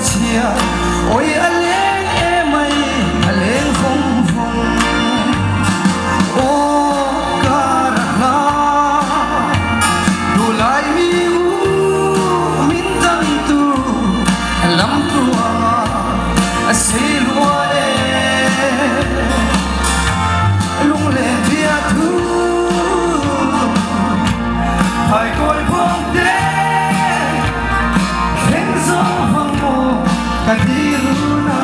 chhia Oi a leng emai a leng vawng vawng Aw kar a hla Duhlai mi u min dang tu lam tluanga a sei lua e Lunglen bia thu Thaikawi pawng te thleng zo vang maw ka ti run a.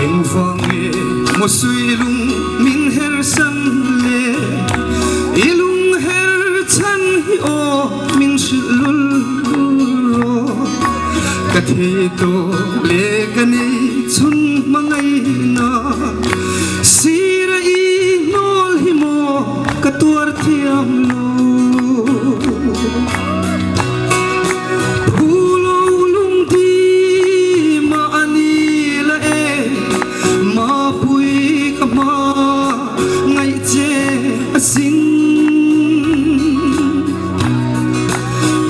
Engvang nge maw suilung min her san le I lung her chhan hi aw min hrilh lul rawh Ka thei tawh le ka nei chhun hmangaihna Sira i hnawl hi maw ka tuar thiam lo Phulo lungdi mah a ni la e Mapui ka hma ngaih che a sin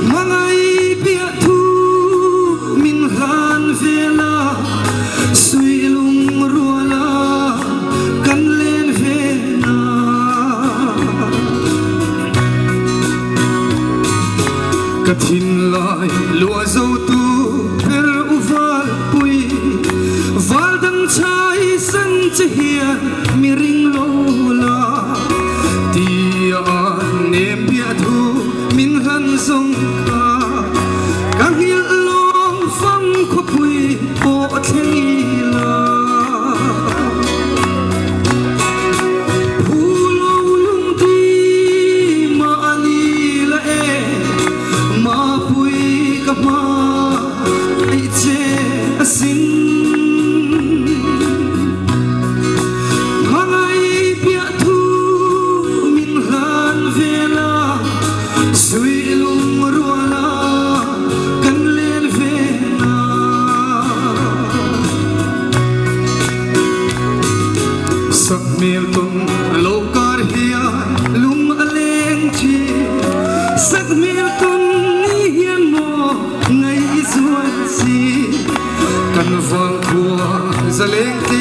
Hmangaih piah thu min hlan vel a Suilung rual a kan len ve na. Ka thinlai lua zotu ber u valpui Val dang chai san che hian mi ring lo la Tia nem piah thu min hlan zawng kha Ka nghilh lawng fang khawpui pawh thleng ila. Phulo lungdi mahni la e Mapui ka hma eih che asin Hmangaih piah thu min hlan vel a Suilung rual a kan len ve na. Sakhmel tum lo kar hian lung a leng thin Sakhmel tum ni hian maw ngaih i zual si Kan vangkhua zaleng te.